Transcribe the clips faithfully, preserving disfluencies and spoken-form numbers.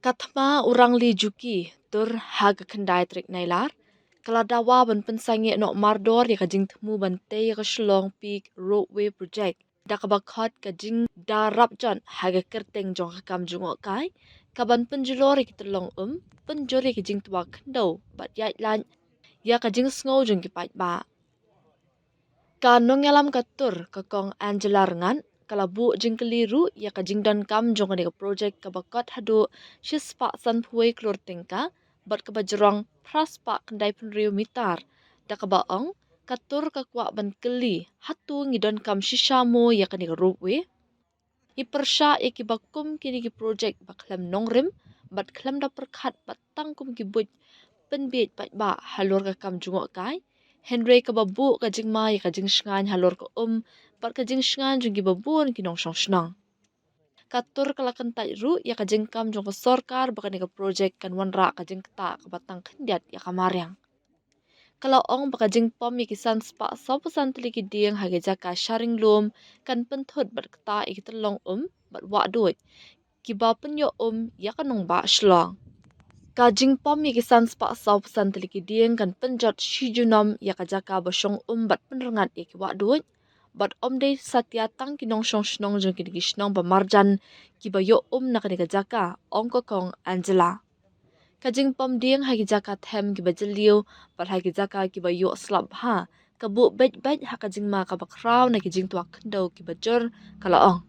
Ka thma u Rangli Juki, tur ha ka khyndai tarik Nailar, ka la dawa ban pynsangeh noh mardor ïa ka jingthmu ban tei ïa ka Shillong Peak Ropeway Project, da kaba khot ka jingda rap jot ha ka kyrteng jong ka kam jngohkai, kaban pynjulor ïa ki tyllong um, pynjur ïa ki jingtwa khyndew, bad ïaid lait ïa ka jingsngew jong ki paidbah. Ka nongïalam ka tur, ka Kong Angela Rngat, ka la buh jingkylli ruh ïa ka jingdonkam jong kane ka project kaba kot haduh shispah sanphew wei klur tyngka, bad kaba jrong phraspah khyndai phew hynriew mitar, da kaba ong, ka tur ka kwah ban kylli, hato ngi donkam shisha mo ïa kane ka ropeway? Ngi pyrshah ïa kiba kum kine ki project ba khlem nongrim, bad khlem da pyrkhat bad tang kum ki buit pynbiej paidbah halor ka kam jngohkai, hynrei kaba buh ka jingma ïa ka jingshngaiñ halor ka um, bad ka jingshngaiñ jong kiba bun ki nongshong shnong. Ka tur ka la kyntait ruh ïa ka jingkam jong ka sorkar ba kane ka project kan wanrah ka jingktah kaba tang khyndiat ïa ka mariang. Ka la ong ba ka jingpom ïa ki san spah sawphew san tylli ki dieng ha ki jaka sharing lum kan pynthut bad ktah ïa ki tyllong um bad wahduid kiba pynïoh um ïa ka nongbah Shillong. Ka jingpom ïa ki san spah sawphew san tylli ki dieng kan pynjot shi junom ïa ka jaka ba shong um bad pynrngat ïa ki wahduid, bad ym dei satia tang ki nongshong shnong jong kine ki shnong ba marjan kiba ïoh um na kane ka jaka, ong ka Kong Angela. Ka jingpom dieng ha ki jaka them kiba jylliew, bad ha ki jaka kiba ïoh slap bha, ka buh beit beit ha ka jingma kaba khraw na ki jingtwa khyndew kiba jur, ka la ong.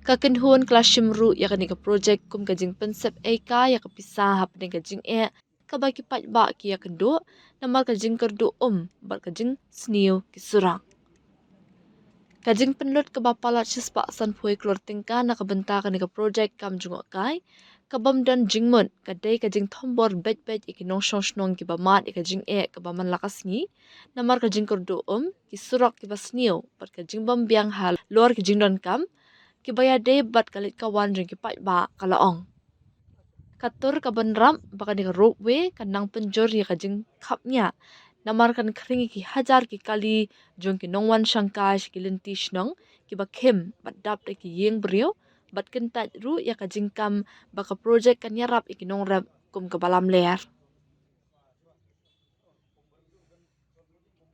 Ka kynhun ka la shim ruh ïa kane ka project kum ka jingpynsep ei ka ïa ka pisa hapdeng ka jingeh kaba ki paidbah ki ïakynduh, namar ka jingkyrduh um bad ka jingsniew ki surok. Ka jingpynlut kaba palat shispah sanphew wei klur tyngka na ka bynta kane ka project kam jngohkai, ka bym don jingmut, ka dei ka jingthombor beit beit ïa ki nongshong shnong kiba mad ïa ka jingeh kaba man la ka sngi, namar ka jingkyrduh um, ki surok kiba sniew, bad ka jingbym biang halor ki jingdonkam kiba ïadei bad ka leit ka wan jong ki paidbah, ka la ong. Ka tur ka bynrap ba kane ka ropeway kan nang pynjur ïa ka jingkhapngiah, namar kan khring ïa ki hajar ki kali jong ki nongwan shangkai sha ki lynti shnong kiba khim bad dap da ki ïing briew, bad kyntait ruh ïa ka jingkam ba ka project kan ïarap ïa ki nongrep kum kaba lamler.